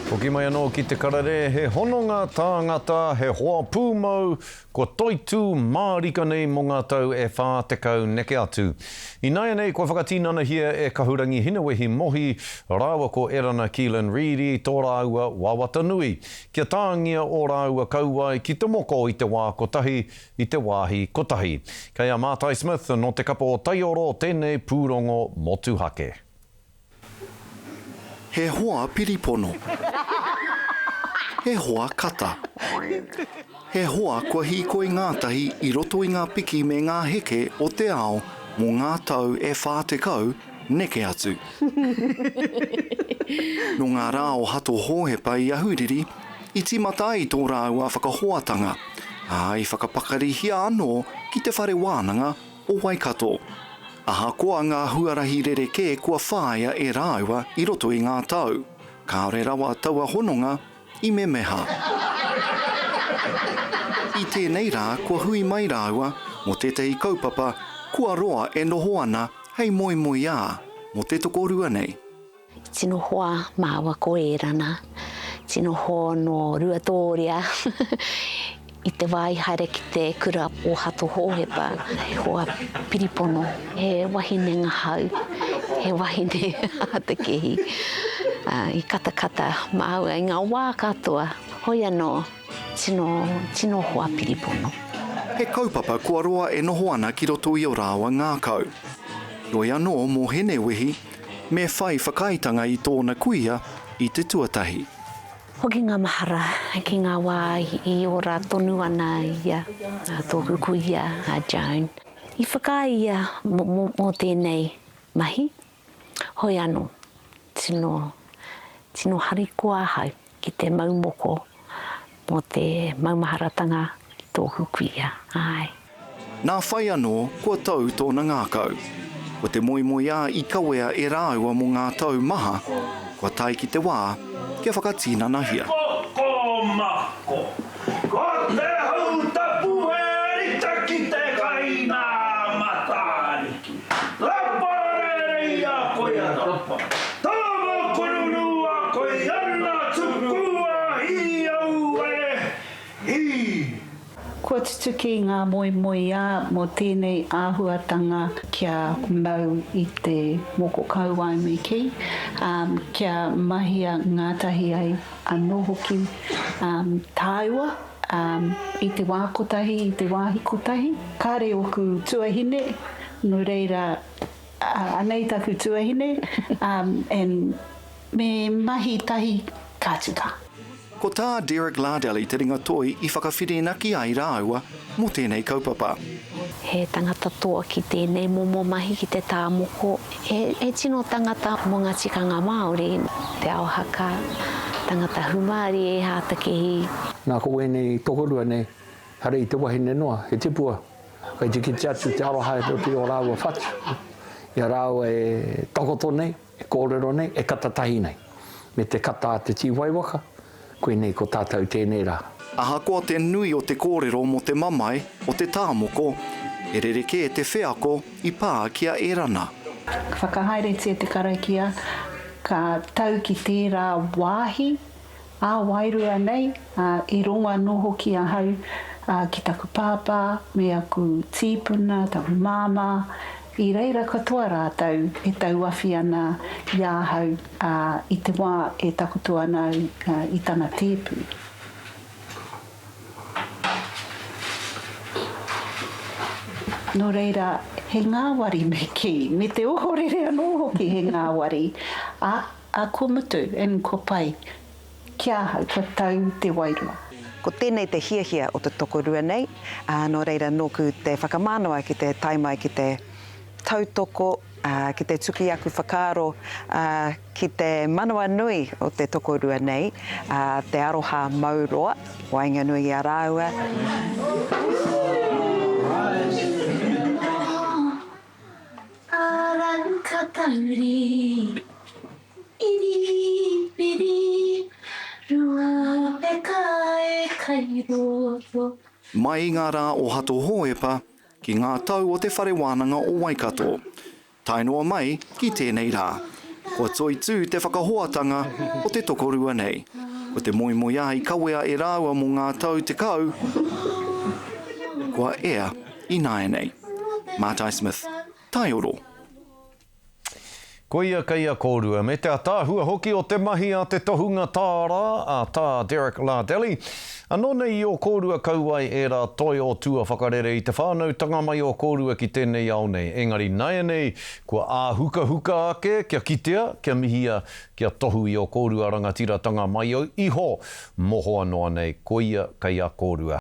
Hoki mai anō ki te karere, he hononga tāngata, he hoa pūmau, kua toitū mārika nei mō ngā tau e 40 neke atu. Ināianei kua whakatinanahia e Kahurangi Hinewehi Mohi rāua ko Erana Keelan Reedy tō rāua wawata nui, kia tāngia ō rāua kauae ki te moko i te wā kotahi, i te wāhi kotahi. Kei a Mātai Smith nō te kapa o Taioro tēnei pūrongo motuhake. He hoa piripono. He hoa kata. He hoa kua hīkoi ngātahi i roto i ngā piki me ngā heke o te ao mō ngā tau e 40 neke atu. Nō ngā rā o Hato Hōhepa i Ahuriri, i tīmata ai tō rāua whakahoatanga, ā, i whakapakarihia anō ki Te Whare Wānanga o Waikato. Ahakoa ngā huarahi rerekē kua whāia e rāua i roto i ngā tau, kāore rawa taua hononga i memeha. I tēnei rā kua hui mai rāua mō tētahi kaupapa kua roa e noho ana hei moemoeā mō te tokorua nei. Tino hoa māua ko Erana, tino hoa nō Ruatōria i te wā i haere ki te kura o Hato Hōhepa, he hoa piripono, he wahine ngahau, he wahine hātekehi. I katakata māua i ngā wā katoa, hoi anō, tino, tino hoa piripono. He kaupapa kua roa e noho ana ki roto i o rāua ngākau. Heoi anō mō Hinewehi, Me whai whakaaetanga i tōna kuia i te tuatahi. Hoki ngā mahara ki ngā wā i ora tonu ana ia, tōku kuia a Joan. I whakaae ia mō tēnei mahi, hoi anō, tino, tino harikoa ahau ki te mau moko mō te maumaharatanga ki tōku kuia, āe. Nā whai anō, kua tau tōna ngākau. Ko te moemoeā i kawea e rāua mō ngā tau maha, kua tae ki te wā kia whakatinanahia. Kokomako. Ko te hau tapu e rite ki te kai nā Matariki. Rapa rereia koe ana. Tama korurua koe ana tukua hi au e hi. Kua tutuki ngā moemoeā mō tēnei āhuatanga kia mau i te moko kauae me kī, ā, kia mahia ngātahi ai anō hoki tāua i te wā kotahi, i te wāhi kotahi. Kāre ōku tuahine, nō reira, anei taku tuahine, and Me mahi tahi ka tika. Ko tā Derek Lardelli te ringa toi i whakawhirinaki ai rāua mō tēnei kaupapa. He tangata toa ki tēnei momo mahi ki te tā moko. He tino tangata mō ngā tikanga Māori, te ao haka, tangata humārie, hātakehi. Nā ko wēnei tokorua nei, ehara i te wahine noa, he tipua, kei te kite atu te aroha i roto i ō rāua whatu, i a rāua e takoto nei. E kōrero nei, e kata tahi nei. Me te kata a te tīwaiwaka, koinei ko tātou tēnei rā. Ahakoa te nui o te kōrero mō te mamae o te tāmoko, he rerekē te wheako i pā ki a Erana. Ka whakahaeretia te karakia, ka tau ki tērā wāhi ā-wairua nei, ā, i rongo anō hoki ahau ki taku pāpā me aku tīpuna, taku māmā, i reira katoa rātou e tauawhi ana i ahau i te wā e takoto ana au i tana tēpu. Nō reira, he ngāwari me kī, me te ohorere anō hoki he ngāwari, ā, Ā, kua mutu, and kua pai ki ahau, kua tau te wairua. Ko tēnei te hiahia o te tokorua nei, ā, nō reira nōku te whakamānawa ki te tae mai ki te tautoko, ā, ki te tuku i aku whakaaro, ā, ki te manawanui o te tokorua nei, ā, te aroha mau roa waenganui i a rāua. Aranukatauri, iri piri, Ruapeka e kai roto. Mai i ngā rā o Hato Hōhepa ki ngā tau o Te Whare Wānanga o Waikato, tae noa mai ki tēnei rā. Kua toitū te whakahoatanga o te tokorua nei. Ko te moemoeā i kawea e rāua mō ngā tau 10, kua ea ināianei. Mātai Smith, Taioro. Koia kei a kōrua, me te ataahua hoki o te mahi a te tohunga tāra, a Tā Derek Lardelli. Anō nei i ō kōrua kauae ērā toi o tua whakarere i te whānautanga mai o kōrua ki tēnei ao nei, engari naianei kua āhukahuka ake kia kitea, kia mihia, kia tohu i ō kōrua rangatiratanga mai iho, mohoa noa nei, koia kei a kōrua.